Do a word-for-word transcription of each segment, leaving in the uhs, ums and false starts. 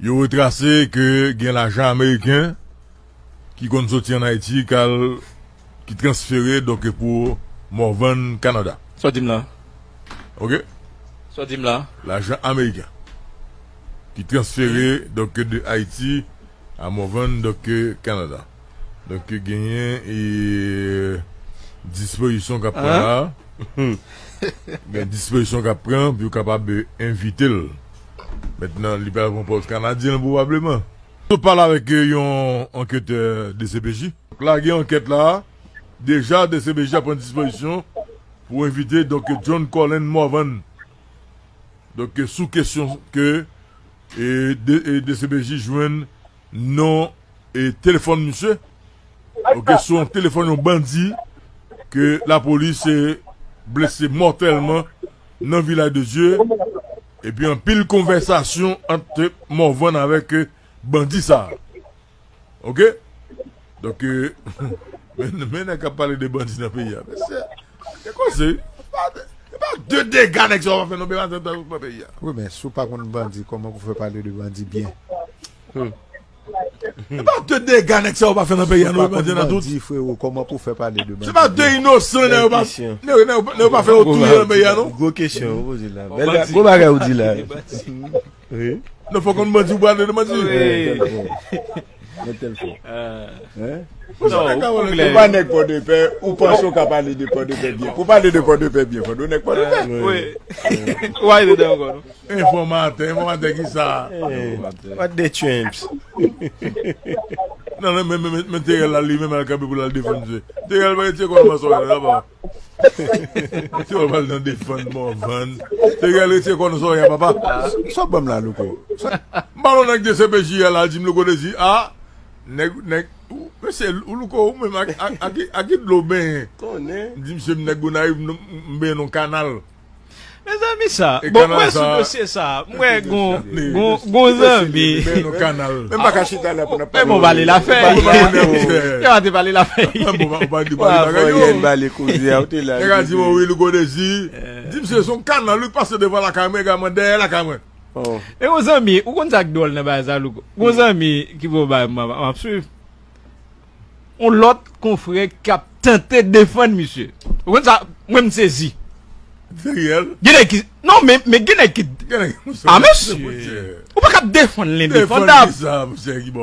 Yo retrase ke gen lajan ameriken ki konn soti ann Ayiti, k al, ki transfere, donk, pou Morvan Kanada. Sa w di m la? Ok? Sa w di m la? Lajan ameriken ki transfere, donk, de Ayiti a Morvan, donk, Kanada. Donk, genyen, e, dispozisyon k ap pran la. Gen dispozisyon k ap pran pou yo kapab, e, envite l. Mentnan, li pral pran pòz Kanadyen l pwobableman. Sot pale avèk, e, yon anketè D C P J. Lage ankèt la. Deja, D C P J ap pran dispozisyon pou envite, donk, John Colin Morvan. Donk, sou kesyon ke, e, D-, e, D C P J jwenn non e telefòn misye. Ok, se yon telefòn yon bandi ke lapolis, e, blese mòtèlman nan Vilaj de Dye. Epi anpil konvèsasyon ant Morvan avèk, e, bandi sa a. Ok? Donk, e, men, men nèg k ap pale de bandi nan peyi a. Mesye, se konsa, se pa, se pa de dega nèg sa yo pa fè nan peyi a, nan peyi a. Wi, men si w pa konn bandi, kòman pou fè pale de bandi byen? Se pa de dega nèg sa yo pa fè nan peyi a, non, bandi nan tout. Bandi, frero, kòman pou fè pale de bandi? Se pa de inosan nèg yo pa, nèg yo, nèg yo pa fè yo touye nan peyi a, non? Gwo kesyon ou poze la. Bèl, gwo bagay ou di la. Wi. Non, fòk konn bandi ou pale de bandi. Wi. Mwen tèl fò. Hein? Ou pa nèg Pòdepè, ou panse w ka pale de Pòdepè byen. Pou pale de Pòdepè byen, fò w nèg Pòdepè. Wi. Ou pa rete ankò, non? Enfòmatè, enfòmatè ki sa? What the champs? Non, non, men, men, men, men Terèl la, li menm al kanpe pou l al defann misye. Terèl pa retire kò l nan sòrèl la, papa. Terèl pa al nan defann Morvan. Terèl retire kò l nan sòrèl, papa. Sa w ban m la, Louko? M pale yon nèg de C P J yè la, l di m Louko Dezi, a, nèg, nèg, ou, mesye, ou Louko, ou menm ak, ak, ak, ak ki dlo w benyen? M di misye, m nèg Gonayiv, m, m benyen nan kanal. Mezanmi sa, bon, mwen sou dosye sa, m wè gon, gon, gon zanmi. Men m pa ka chita la pou n ap pale. Men bon, pale l a fèy. Yo pa te pale l a fèy. Bon, pa di pale bagay yo. Nèg a di mwen, wi, Louko Dezi. Di misye se yon kanal, wi, k pase devan lakay mwen, egalman dèyè lakay mwen. Men gon zanmi, ou konn sa k dwòl nan bagay sa, Louko? Gon zanmi ki voye bagay mwen, m ap swiv. On lòt konfrè k ap tante defann misye. Ou konn sa, mwen m sezi. Gen nèg ki, non, men, men gen nèg ki, a mesye, ou pa ka ap defann lendefandab.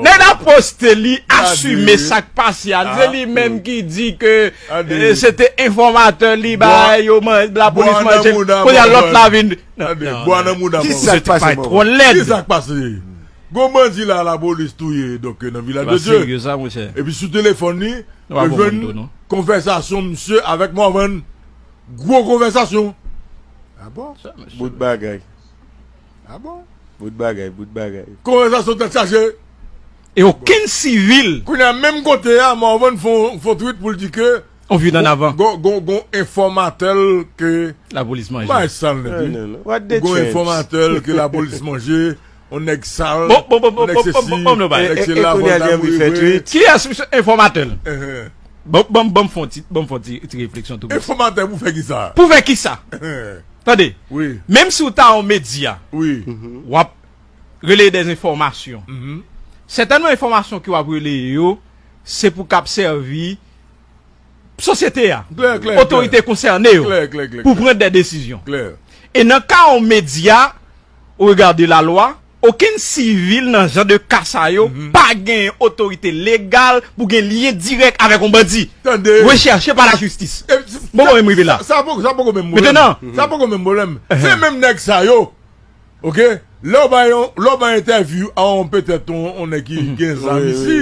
Nèg la poste li, asime sa k pase a, se li menm ki di ke, e, se te enfòmatè li bay yo, lapolis manje l, kounye a lòt la vin, non, non, non. Misye te pale twò lèd. Kisa k pase? Gon bandi la, lapolis touye, donk, nan Vilaj de Dye. Epi sou telefòn li, yo jwenn konvèsasyon misye avèk Morvan. Gwo konvèsasyon. A bon? Bout bagay. A bon? Bout bagay, bout bagay. Konvèsasyon tèt chaje. E okenn sivil. Kounye a, menm kote a, Morvan fè yon, fè yon tweet pou l di ke on vit an avan. Gon, gon, gon enfòmatè l ke lapolis manje. Bay sal nèt, wi. Gon enfòmatè l ke lapolis manje. On nèg sal, on nèg sesi, on nèg sela, vòlta, boure vre. Kiyès enfòmatè l? Ban, ban, ban m fè yon ti, ban m fè yon ti, ti refleksyon tou. Enfòmatè pou fè kisa? Pou fè kisa? Tande, menm si w ta yon medya, w ap releye dèzenfòmasyon. Sètènman, enfòmasyon ke w ap releye yo, se pou k ap sèvi sosyete a, otorite konsène yo, pou pran dè desizyon. E nan ka yon medya, au regard de la loi, okenn sivil nan jan de ka sa yo pa gen otorite legal pou gen lyen dirèk avèk yon bandi. Rechèche pa lajistis. Bon, bon, menm rive la. Sa, sa poko, sa poko menm pwoblèm. Mentnan, sa poko menm pwoblèm. Se menm nèg sa yo. Ok? Lè w bay yon, lè w bay entèvyou a yon, petèt yon, yon nèg ki gen zam isi,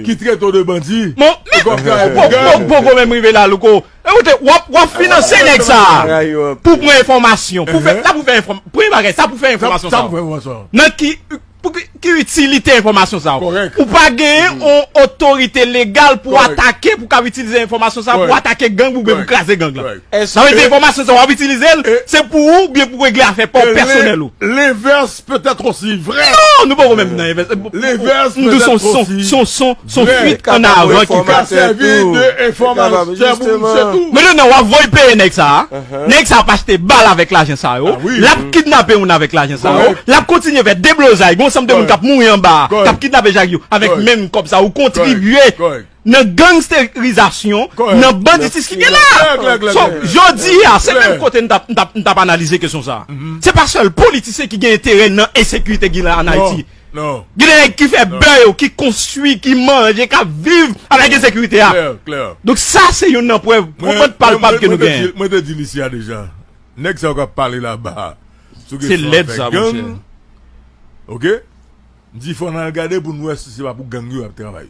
ki trete w de bandi, e kòm kare pou gang. Poko menm rive la, Louko. Ekoute, w ap, w ap finanse nèg sa a pou pran enfòmasyon. Pou fè, sa pou fè enfòm-, premye bagay, sa pou fè enfòmasyon sa a. Nan ki, pou ki, ki itilite enfòmasyon sa a? Ou pa genyen yon otorite legal pou atake, pou ka itilize enfòmasyon sa a, pou atake gang oubyen pou kraze gang lan. Sa vle di enfòmasyon sa a, w ap itilize l, se pou ou oubyen pou regle afè pa w pèsonèl ou. L'inverse peut être aussi vrai. Non, nou poko menm nan envès. L'inverse peut être aussi vrai. Son, son, son, son fuite en avant ki fèt. Ka sèvi de enfòmatè pou misye tou. Mentnan, w ap voye peye nèg sa a. Nèg sa a ap achte bal avèk lajan sa yo. L ap kidnape moun avèk lajan sa yo. L ap kontinye fè deblozay. Gon ansanm de moun k ap mouri anba a, k ap kidnape Jacques Diouf, avèk menm kòb sa, ou kontribye nan gangsterizasyon, nan banditis ki gen la. So, jodi a, se menm kote n t ap, n t ap, n t ap analize kesyon sa. Se pa sèl politisyen ki gen enterè nan ensekirite ki gen la ann Ayiti. Gen de nèg ki fè bè yo, ki konstwi, ki manje, k ap viv avèk ensekirite a. Donk sa se youn nan prèv, prèv palpab ke nou genyen. Mwen te di l isi a deja. Nèg sa yo k ap pale laba a sou kesyon afè gang, oke? M di fò n al gade pou n wè si se pa pou gang yo y ap travay.